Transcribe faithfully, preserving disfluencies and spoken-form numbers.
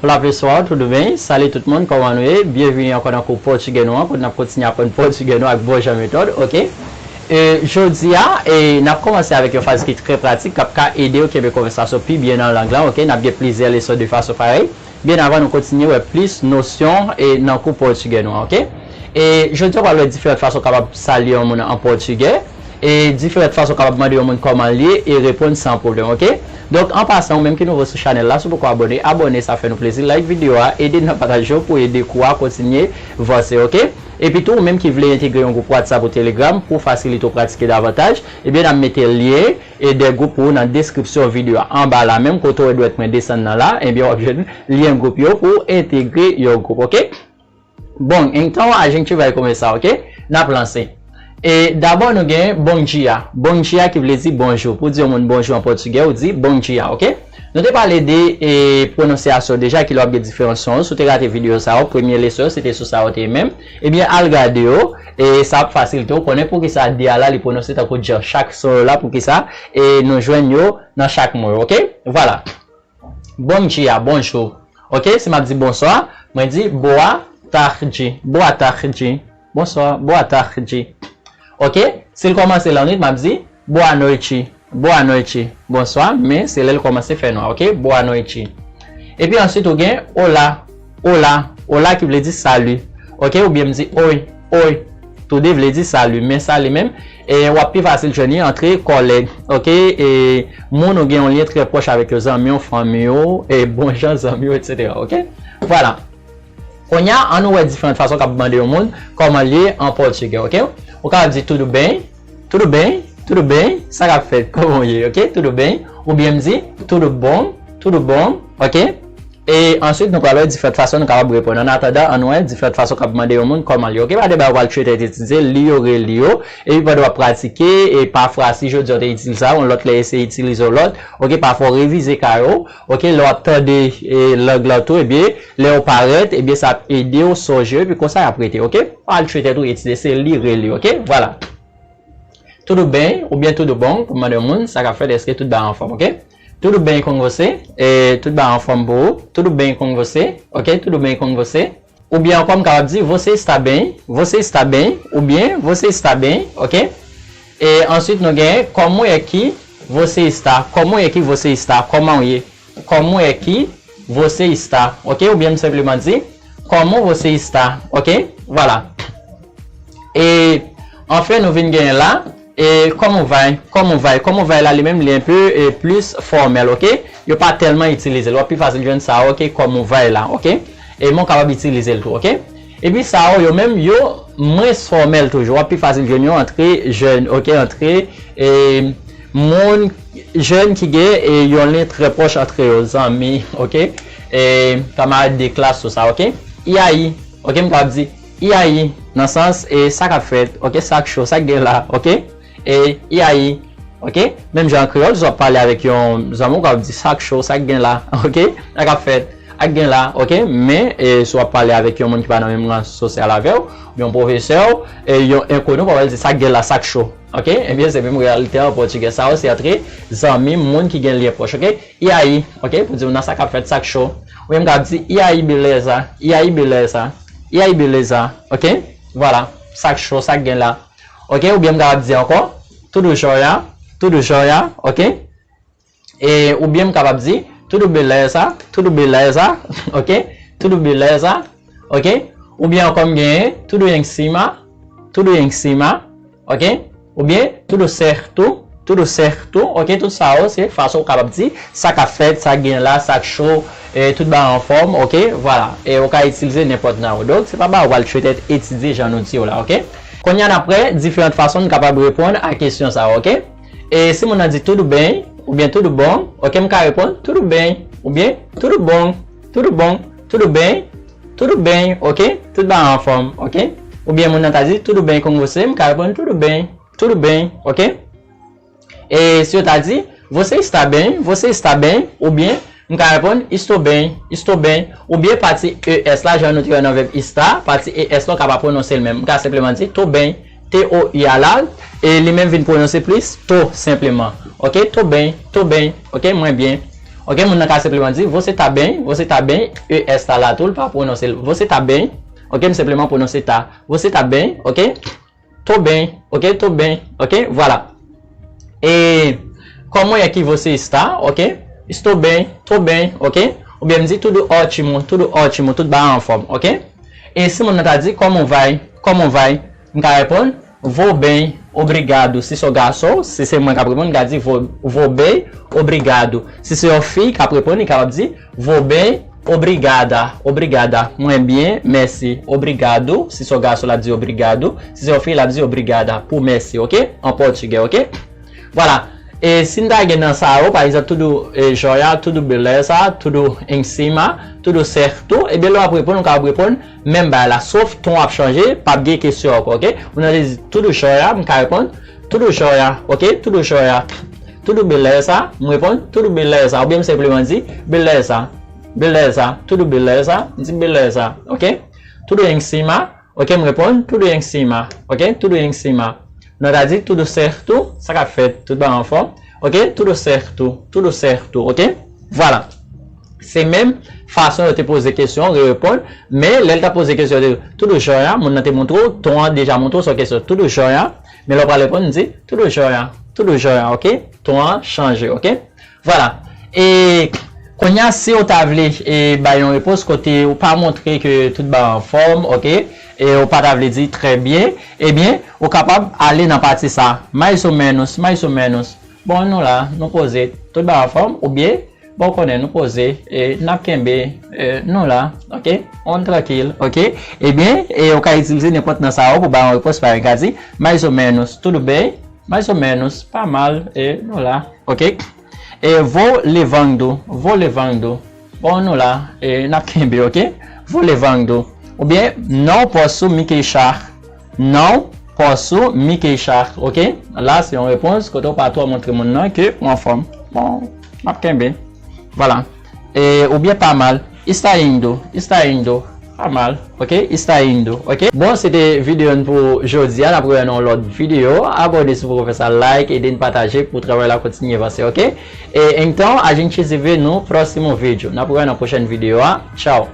Olá pessoal, tudo bem? Salut tout moun, kòman nou ye? Byenvini ankò nan kou pòtigè nou an, kote n ap kontinye aprann pòtigè nou ak bon jan metòd, oke? E, jodi a, e, n ap kòmanse avèk yon fraz ki trè pratik, k ap ka ede w kenbe konvèsasyon pi byen nan lang lan, oke? N ap gen plizyè leson de fason parèy. Byen avan nou kontinye wè plis nosyon e nan kou pòtigè nou an, oke? E jodi a, w pral wè diferan fason w kapab salye yon moun an pòtigè. E diferan fason w kapab mande yon moun kòman l ye e reponn san pwoblèm, oke? Donk, an pasan, ou menm ki nouvo sou chanèl la, si w poko abòne, abòne, sa fè nou plezi. Like videyo a, ede n nan pataje yo pou ede kou a kontinye vanse, oke? Epi tou, ou menm ki vle entegre yon gwoup WhatsApp ou Telegram pou fasilite w pratike davantaj, ebyen, n ap mete lyen e de gwoup pou ou nan deskripsyon videyo a. Anba la menm, kote w wè dwèt mwen desann nan la, ebyen, w ap jwenn lyen gwoup yo pou w entegre yon gwoup, oke? Bom, então a gente vai começar, oke? N ap lanse. E dabò nou gen bom dia. Bom dia ki vle di bonjou. Pou di yon moun bonjou an pòtigè, ou di bom dia, oke? Nou te pale de e, pwononsyasyon deja, ki lè w ap gen diferan son yo. Si w te rate videyo sa yo, premye leson yo, se te sou sa yo te ye menm. Ebyen, al gade yo, e sa ap fasilite w konnen poukisa de a la li pwononse tankou dia. Chak son yo la, poukisa e nou jwenn yo nan chak mo yo, oke? Vwala. Bom dia, bonjou. Oke, si m ap di bonswa, mwen di boa tarde, boa tarde. Bonswa, boa tarde. Oke, si l kòmanse lannwit, m ap di boa noite, boa noite. Bonswa, men se lè l kòmanse fè nwa, oke? Boa noite. Epi answit ou gen olá, olá, olá ki vle di salut. Oke, oubyen m di oi, oi. Tou de vle di salut, men salut menm, e w ap pi fasil jwenn li antre kòlèg, oke? E moun ou gen yon lyen trè pwòch avèk yo, zanmi w, fanmi w, e bon jan zanmi w, etsetera, oke? Vwala. Kounye a, ann nou wè diferan fason k ap mande yon moun kòman l ye an pòtigè, oke? Ou kapab di tudo bem, tudo bem, tudo bem, sa k ap fèt, kòman w ye, oke? Tudo bem, oubyen m di tudo bom, tudo bom, oke? E answit, nou pral wè diferan fason nou kapab reponn. Annatandan, ann wè diferan fason k ap mande yon moun kòman l ye, oke? Pa de bagay w pral chita etidye, li yo, reli yo, epi pandan w ap pratike, e pafwa, si jodi a w te itilize sa, yon lòt lè eseye itilize yon lòt, oke? Pafwa w revize ka yo, oke? Lè w ap tande e, lang lan tou, ebyen, lè yo parèt, ebyen, sa ap ede w sonje yo, epi konsa y ap rete, oke? Pa al tchwe tèt ou etidye, se li, reli, oke? Vwala. Tudo bem, oubyen tudo bom, pou mande yon moun, sa k ap fèt, èske tout bagay anfòm, oke? Tudo bem com você, e, tout bagay anfòm pou ou, tudo bem com você, oke? Tudo bem com você. Oubyen ankò, m kapab di, você está bem, você está bem, oubyen você está bem, oke? E answit, nou gen, como é que você está, como é que você está, kòman w ye? Como é que você está, oke? Oubyen m senpleman di, como você está, oke? Vwala. E anfen, nou vin genyen la, e como vai, como vai, como vai la, li menm, li enpe e plis fòmèl, oke? Yo pa tèlman itilize l. W ap pi fasil jwenn sa, oke? Como vai la, oke? E men w kapab itilize l tou, oke? Epi sa yo, yo menm, yo mwens fòmèl toujou. W ap pi fasil jwenn yo antre jèn, oke? Antre e, moun jèn ki gen e, yon lyen trè pwòch antre yo, zanmi, oke? E, kamarad de klas, tou sa, oke? E aí, oke? M kapab di, e aí, nan sans, e sa k ap fèt, oke? Sa k cho, sa k gen la, oke? E, e aí, oke? Menm jan an kreyòl, si w ap pale avèk yon zanmi w, w kapab di, sa k cho, sa k gen la, oke? Sa k ap fèt, sa k gen la, oke? Men, e, si w ap pale avèk yon moun ki pa nan menm rang sosyal avè w, yon pwofesè w, e, yon enkoni, w kapab di, sa k gen la, sa k cho, oke? Ebyen, se menm reyalite an pòtigè. Sa yo, se antre zanmi, moun ki gen lyen pwòch, oke? E aí, oke? Pou di moun nan sa k ap fèt, sa k cho. Oubyen m kapab di, e aí, beleza? E aí, beleza? E aí, beleza? Oke? Vwala, sa k cho, sa k gen la. Oke? Oubyen m kapab di ankò, tudo jóia, tudo jóia, oke? E, oubyen m kapab di, tudo beleza, tudo beleza, oke? Tudo beleza, oke? Oubyen ankò m genyen, tudo em cima, tudo em cima, oke? Oubyen, tudo certo, tudo certo, oke? Tout sa yo, se fason w kapab di, sa k ap fèt, sa k gen la, sa k cho, e, tout bagay anfòm, oke? Vwala. E ou ka itilize nenpòt nan yo. Donk, se pa bagay w pral tchwe tèt etidye jan nou di yo la, oke? Kounye a n ap wè diferan fason n kapab reponn a kesyon sa yo, oke? E si moun nan di tudo bem, oubyen tudo bom, oke, m ka reponn tudo bem, oubyen tudo bom, tudo bom, tudo bem, tudo bem, oke? Tout bagay anfòm, oke? Oubyen moun nan ta di tudo bem com você, m ka reponn tudo bem, tudo bem, oke? E si yo ta di, você está bem, você está bem, oubyen m ka reponn estou bem, estou bem, oubyen pati E S la, jan nou te wè nan vèb estar, pati E S la, w ka pa pwononse l menm. M ka senpleman di, tô bem, T O I a la, e li menm vin pwononse plis, tô, senpleman. Oke, tô bem, tô bem, oke, mwen byen. Ok, moun nan ka senpleman di, você tá bem, você tá bem, E S la la tou, l pa pwononse l, você tá bem. Ok, m senpleman pwononse tá. Você tá bem, ok? Tô bem, ok? Tô bem, ok? Vwala. E como é que você está, ok? Estou bem, tô bem, ok? Oubyen m di tudo ótimo, tudo ótimo, tout bagay anfòm, ok? E si moun nan ta di, como vai, como vai, m ka reponn, vou bem, obrigado. Si se yon gason, si se mwen k ap reponn, m ka di, vou, vou bem, obrigado. Si se yon fi k ap reponn, li kapab di, vou bem, obrigada, obrigada. Mwen byen, mèsi, obrigado. Si se yon gason, l ap di obrigado. Si se yon fi, l ap di obrigada, pou mèsi, ok? An pòtigè, ok? Vwala. E si n ta gen nan sa yo, pa egzanp, tudo, e, jóia, tudo beleza, tudo em cima, tudo certo, ebyen, lè w ap reponn, ou kapab reponn menm bagay la, sof ton ap chanje, p ap gen kesyon ankò, ok? Ou nan di tudo jóia, m ka reponn tudo jóia, ok? Tudo jóia. Tudo beleza, m reponn tudo beleza, oubyen m senpleman di beleza, beleza, tudo beleza, m di beleza, ok? Tudo em cima, ok, m reponn, tudo em cima, ok? Tudo em cima. Nou ta di tudo certo, sa k ap fèt, tout bagay anfòm, ok? Tudo certo, tudo certo, ok? Vwala. Se menm fason yo te poze kesyon, reponn, men lè l t ap poze kesyon, te tudo jóia, moun nan te montre w, ton an deja montre w se yon kesyon tudo jóia, men lè w pral reponn, di tudo jóia, tudo jóia, ok? Ton an chanje, ok? Vwala. E kounye a, si w ta vle, e, bay yon repons kote ou pa montre ke tout bagay anfòm, ok? E ou pa ta vle di trè byen, ebyen, ou kapab ale nan pati sa. Mais ou menos, mais ou menos. Bon, nou la, nou poze, tout bagay anfòm, oubyen, bon, ou konnen, nou poze, e n ap kenbe, e, nou la, ok? On trankil, ok? Ebyen, e ou ka itilize nenpòt nan sa yo pou bay yon repons, pa egzanp, ka di, mais ou menos, tudo bem, mais ou menos, pa mal, e nou la, ok? E vou levando, vou levando. Bon, nou la, e n ap kenbe, ok? Vou levando. Oubyen, não posso me queixar. Não posso me queixar, ok? La, se yon repons kote w pa twò montre moun nan ke ou anfòm. Bon, n ap kenbe. Vwala. E, oubyen pa mal. Está indo, está indo. Pa mal, ok? Está indo, ok? Bon, se te videyo n pou jodi a. N ap rewè nan yon lòt videyo. Abòne si w poko fè sa, like, ede n pataje pou travay la kontinye vanse, ok? E, então, a gente se vê no próximo vídeo. N ap rewè nan pwochèn videyo a. Tchao!